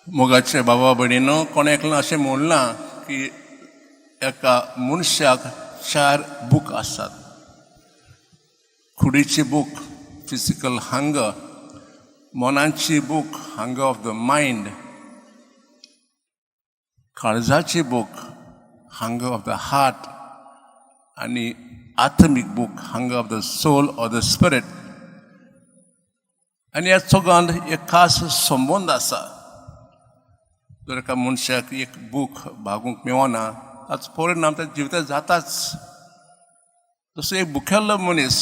मोगाचे बाबा भयणीनो, कोण एकल्यान अशें म्हणलां की एका मनशाक चार भूक आसात: कुडीची भूक, फिजिकल हंगर, मनाची भूक, हंगर ऑफ the mind, काळजाची भूक, हंगर ऑफ the heart, आनी आत्मीक भूक, hunger of the soul or the spirit. आनी ह्या चौगांत एक खास संबंद आसा. जर एका मनशाक एक भूक भागूंक मेळना, ताचो परिणाम ताच्या जिवितांत जाताच. जसो एक भुकेल्लो मनीस,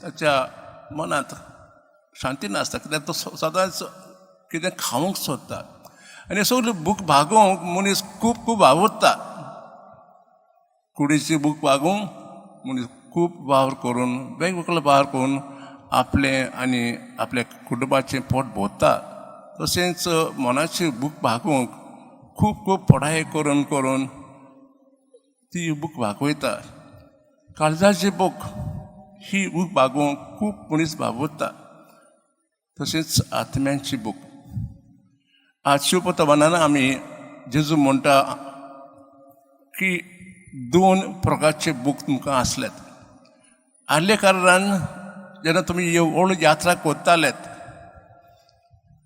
ताच्या मनांत शांती नासता, कित्याक तो सदांच कितें खावंक सोदता. आनी सगळी भूक भागोवंक मनीस खूब खूब वावुरता. कुडीची भूक भागोवंक मनीस खूब वावर करून, वेगवेगळे वावर करून आपलें आनी आपल्या कुटुंबाचें पोट भरता. तशेंच मनाची भूक भागोवंक खूब खूब पढाई करून करून ती भूक भागयता. काळजाची भूक, ही भूक भागोवंक खूब मनीस वावुरता. तशेंच आत्म्यांची भूक. आज शिवपतवानान आमी जेजू म्हणटा की दोन प्रकारचे भूक तुमकां आसल्यात. आदल्या कारणान जेन्ना तुमी व्हड यात्रा करतालेत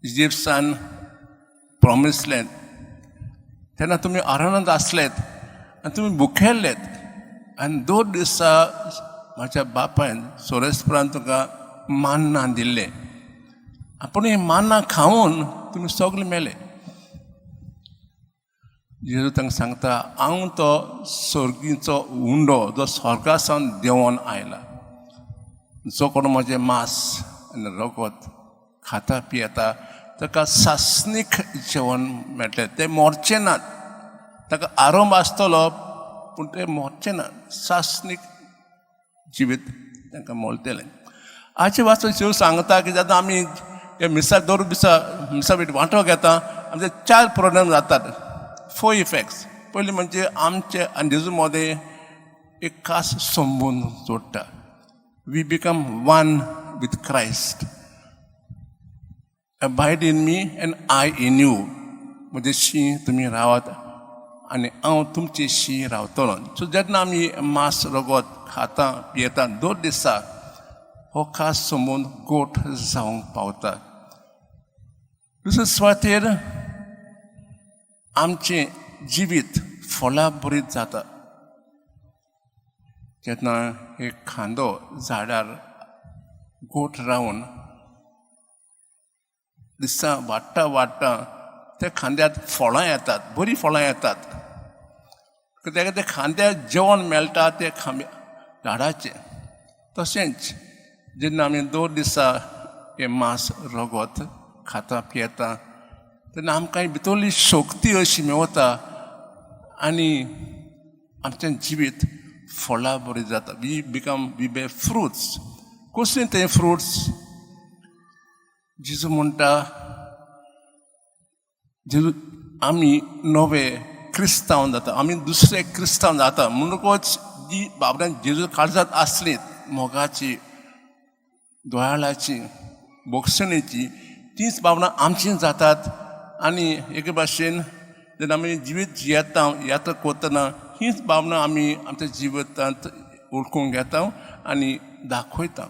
इजिप्सान प्रॉमिसलें, तेन्ना तुमी अरण्यांत आसलेत आनी तुमी भुकेल्लेत आनी 2 दिसा म्हाज्या बापायन सोरेस्परान तुका मान्ना दिल्लें. पूण हें मान्ना खावन तुमी सगळे मेले. जेजू तांकां सांगता, हांव तो सर्गीचो उंडो जो स्वर्गा सावन देंवोन आयला. जो कोण म्हजें मांस आनी रगत खाता पियेता, ताका सासणीक जेवण मेळटलें. ते मरचे नात. ताका आरंभ आसतलो, पूण ते मरचे नात. सासणीक जिवीत तांकां मेळटलें. आजचे वाचून शिव सांगता की जेन्ना आमी हे मिसा, दर दिसा मिसा बीट वांटो घेता, आमचे चार प्रोब्लेम जातात, फोर इफेक्ट्स. पयलीं म्हणजे आमचे आनी जेजू मदें एक खास संबंद जोडटा. We become one with Christ. "Abide in me and I in you." म्हजे तुमी रावात आनी हांव तुमचे शी रावतलो. सो जेन्ना आमी मांस रगत खाता पियेता दर दिसा, हो खास संबंद गोट जावंक पावता. दुसरे सुवातेर आमचें जिवीत फळां बरीत जाता. जेन्ना एक खांदो झाडार गोट रावन दिसा वाडटा वाडटा, त्या खांद्यात फळां येतात, बरीं फळां येतात. कित्याक त्या खांद्याक जेवण मेळटा ते खांब्या झाडाचें. तशेंच जेन्ना आमी दर दिसा हें मांस रगत खाता पियेता, तेन्ना आमकां भितरली शक्ती अशी मेवता आनी आमचें जिवीत फळां बरी जाता. We bear fruits. कसलीं ते फ्रुट्स? जेजू म्हणटा, जेजू आमी नवे क्रिस्तांव जाता, आमी दुसरे क्रिस्तांव जाता म्हणटकूच जी बाबड्यान जेजू काळजांत आसली, मोगाची, दोयाळाची, भोगसणेची, तीच भावनां आमची जातात. आनी एके भाशेन जेन्ना आमी जिवीत जियेता, यात्रा करतना हीच भावनां आमी आमच्या जिवितांत वळखूंक घेता आनी दाखयता.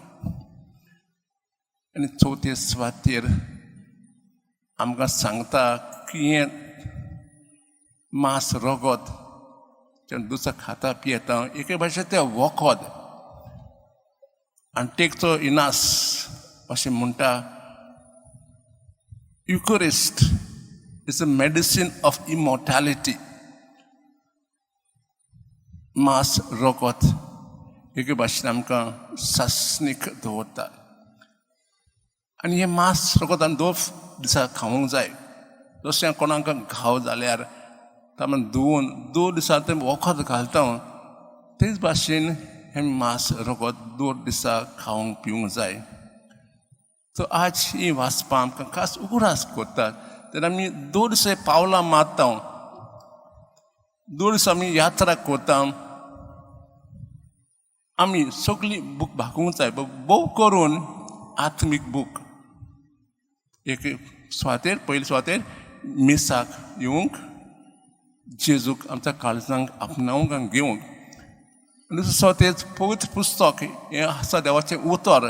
आनी चवथे सुवातेर आमकां सांगता की हें मांस रगत जेन्ना दुसरो खाता पियेता, एके भाशेन तें वखद. आनी टेकचो इनास अशें म्हणटा, Eucharist is a medicine of immortality. मांस रगत एके भाशेन आमकां सासणीक दवरता. आनी हें मांस रगत आमी दर दिसा खावंक जाय. जशें कोणाक घाव जाल्यार ताणें धुवन 2 दिसा तें वखद घालता, तेच भाशेन हें मांस रगत दर दिसा खावंक पिवंक जाय. सो आज ही वाचपां आमकां खास उगडास करतात. तेन्ना आमी दर दिसा पावलां मारता, दर दिसा आमी यात्रा करता, आमी सगळीं भूक भागोवंक जाय, भोव करून आत्मीक भूक. एक सुवातेर, पयले सुवातेर मिसाक येवंक, जेजूक आमच्या काळजांक आपणावंक आनी घेवंक. आनी दुसरो तेच पवित्र पुस्तक हें आसा देवाचें उतर,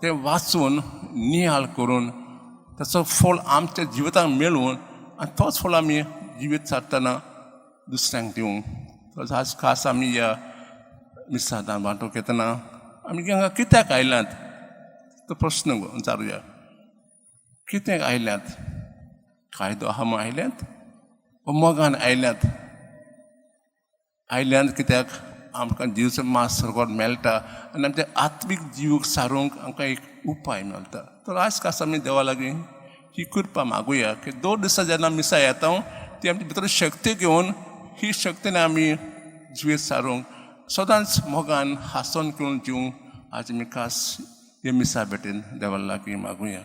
तें वाचून नियाळ करून ताचो फळ आमच्या जिविताक मेळून आनी तोच फळ आमी जिवीत सारतना दुसऱ्यांक दिवंक. तसो आज खास आमी ह्या मिसादान वांटूंक येतना आमी हांगा कित्याक आयल्यात तो प्रस्न विचारुया. कित्याक आयल्यात? कायदो आहा म्हूण आयल्यात वो मोगान आयल्यात? आयल्यात कित्याक आमकां जिवचो मास रगत मेळटा आनी आमच्या आत्मीक जीव सारूंक आमकां एक उपाय मेळटा. तर आयज खास आमी देवा लागीं ही कृपा मागुया की दोन दिसा जेन्ना मिसा येता ती आमचे भितर शक्ती घेवन ही शक्तीन आमी जिवीत सारूंक सदांच मोगान हांसोन खेळून जिवूंक आज आमी खास हे मिसा भेटेन देवा लागीं मागुया.